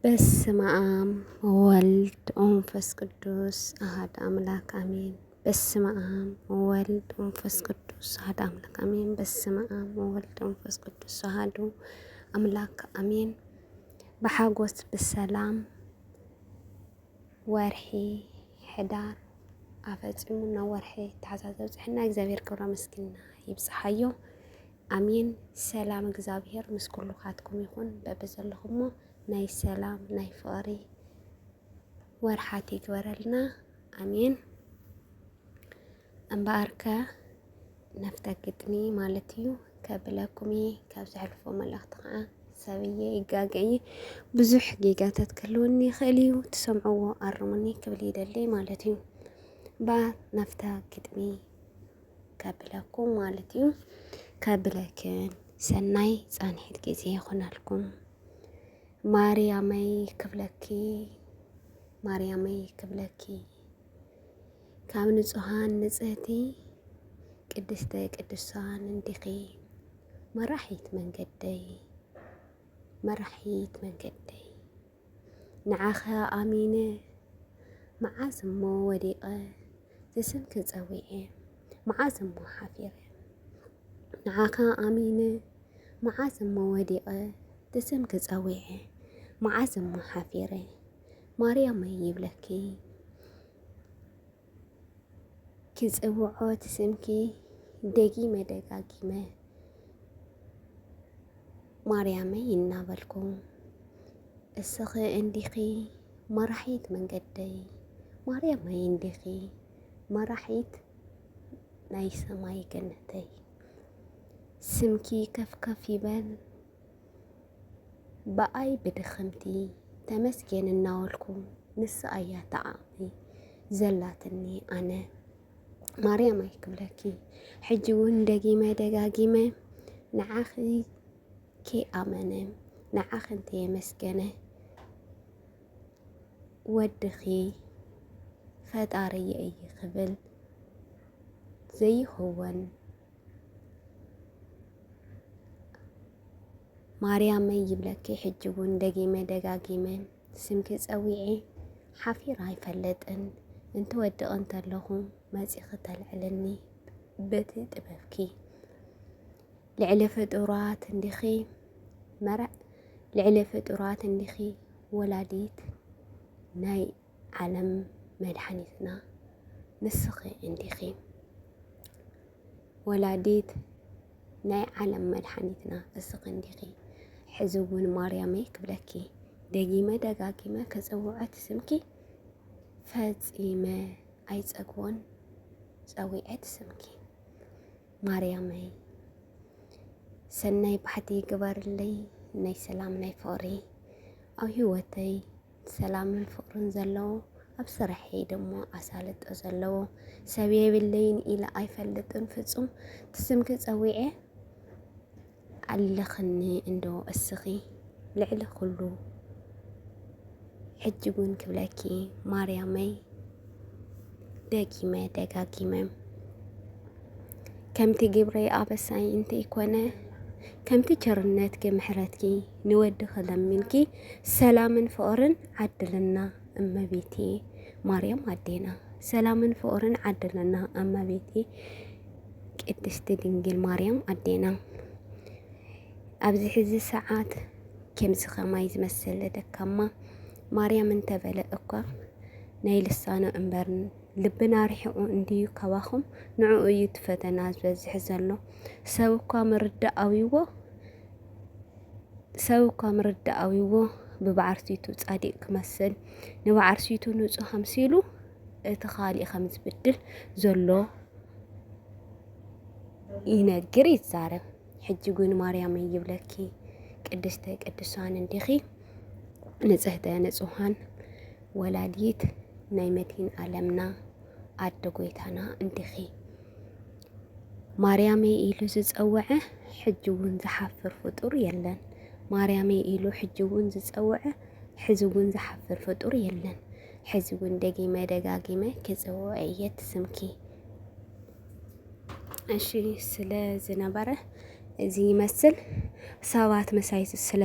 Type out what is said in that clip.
በስመ አብ ወወልድ ወመንፈስ ቅዱስ አሐዱ አምላክ አሜን። በስመ አብ ወወልድ ወመንፈስ ቅዱስ አሐዱ አምላክ አሜን። በስመ አብ ወወልድ ወመንፈስ ቅዱስ አሐዱ አምላክ አሜን። ብሓጎስ ብሰላም ወርሒ ሕዳር ኣፈጺሙ ናብ ወርሒ ታሕሳስ ዘብጽሐና እግዚኣብሔር ክብራ ምስጋና ይብጽሓዮ። ኣሜን። ሰላም እግዚኣብሔር ምስ ኩሉኻትኩም ይኹን። በብዘለኹሞ ናይ ሰላም ናይ ፍቕሪ ወርሓት ይግበረልና። ኣሜን። እምበኣርከ ናብታ ግጥሚ ማለት እዩ ከብለኩም እየ። ካብ ዘሕልፎ መልእኽቲ ከዓ ሰብየ ይጋገ እየ። ብዙሕ ጌጋታት ክህልወኒ ይኽእል እዩ። ትሰምዕዎ ኣርሙኒ ክብል ይደሊ ማለት እዩ። እምበኣር ናብታ ግጥሚ ከብለኩም ማለት እዩ። ከብለክን ሰናይ ጻንሒት ግዜ ይኹነልኩም። ማርያመይ ክብለኪ፣ ማርያመይ ክብለኪ፣ ካብ ንጹሃን ንጽህቲ ቅድስተ ቅዱሳን እንዲኺ፣ መራሒት መንገደይ፣ መራሒት መንገደይ። ንዓኸ ኣሚነ መዓዝ እሞ ወዲቐ ትስምኪ ጸዊዐ፣ መዓዝ እሞ ሓፊረ። ንዓኻ ኣሚነ መዓዝ እሞ ወዲቐ ትስምኪ ጸዊዐ፣ መዓዝ እሞ ሓፊረ። ማርያመይ ይብለኪ ክጽውዖ ትስምኪ ደጊመ ደጋጊመ፣ ማርያመይ እናበልኩ። እስኺ እንዲኺ መራሒት መንገደይ፣ ማርያመይ እንዲኺ መራሒት ናይ ሰማይ ገነተይ። ስምኪ ከፍ ከፍ ይበል ብኣይ ብድኽምቲ፣ ተመስገን እናበልኩ፣ ንሳ እያ እታ ዓቕሚ ዘላትኒ ኣነ። ማርያመይ ክብለኪ ሕጂ እውን ደጊመ ደጋጊመ፣ ንዓኺ ከይኣመነ፣ ንዓኺ እንተየመስገነ፣ ወድኺ ፈጣሪየ እዩ ክብል ዘይኸውን። ማርያመይ ይብለኪ ሕጂ እውን ደጊመ ደጋጊመ ስምኪ ጸዊዐ ሓፊረ ኣይፈልጥን። እንትወድቕ እንተለኹ መጺኺ ተልዕልኒ በቲ ጥበብኪ። ልዕሊ ፍጡራት እንዲኺ መራ-፣ ልዕሊ ፍጡራት እንዲኺ ወላዲት ናይ ዓለም መድሓኒትና ንስኺ እንዲኺ። ወላዲት ናይ ዓለም መድሓኒትና እስኺ እንዲኺ። ሕዚ እውን ማርያመይ ክብለኪ ደጊመ ደጋጊመ ክጽውዖ እቲ ስምኪ ፈጺመ ኣይጸግቦን ጸዊዐ እቲ ስምኪ። ማርያመይ ሰናይ ባሕቲ ግበርለይ፣ ናይ ሰላም ናይ ፍቕሪ ኣብ ህይወተይ ሰላምን ፍቕርን ዘለዎ፣ ኣብ ስርሐይ ደሞ ኣሳልጦ ዘለዎ፣ ሰብ የብለይን ኢለ ኣይፈልጥን ፍጹም። እቲ ስምኪ ጸዊዐ ኣለኽኒ እንዶ እስኺ ልዕሊ ኩሉ። ሕጂ እውን ክብለኪ ማርያመይ ደጊመ ደጋጊመ፣ ከምቲ ግብረይ ኣበሳይ እንተይኮነ፣ ከምቲ ቸርነትኪ ምሕረትኪ ንወድኺ ለሚንኪ ሰላምን ፍቕርን ዓድልና እመቤቴ ማርያም ኣዴና። ሰላምን ፍቕርን ዓድልና እመቤቴ ቅድስቲ ድንግል ማርያም ኣዴና። ኣብዚ ሕዚ ሰዓት ከምዚ ኸማይ ዝመሰለ ደካማ ማርያም እንተበለ እኳ ናይ ልሳኑ እምበር ልብና ርሒቑ እንድዩ ካባኹም፣ ንዕኡ እዩ እቲ ፈተና ዝበዝሕ ዘሎ። ሰብ እኳ ምርዳእ ኣብይዎ፣ ሰብ እኳ ምርዳእ ኣብይዎ ብበዓርሲቱ ጻዲቕ ክመስል፣ ንበዓርሲቱ ንጹህ ኣምሲሉ እቲ ኻሊእ ከም ዝብድል ዘሎ ይነግር ይዛረብ። ሕጂ ግን ማርያመይ ይብለኪ ቅድስተ ቅዱሳን እንዲኺ፣ ንጽህተ ንጹሃን ወላዲት ናይ መድሂን ዓለምና ኣደ ጎይታና እንዲኺ። ማርያመይ ኢሉ ዝጸውዐ ሕጂ እውን ዝሓፍር ፍጡር የለን። ማርያመይ ኢሉ ሕጂ እውን ዝጸውዐ ሕዚ እውን ዝሓፍር ፍጡር የለን። ሕዚ እውን ደጊመ ደጋጊመ ክጽውዖ እየ እቲ ስምኪ። እሺ፣ ስለ ዝነበረ እዚ ይመስል። ሰባት ምሳይ ስለ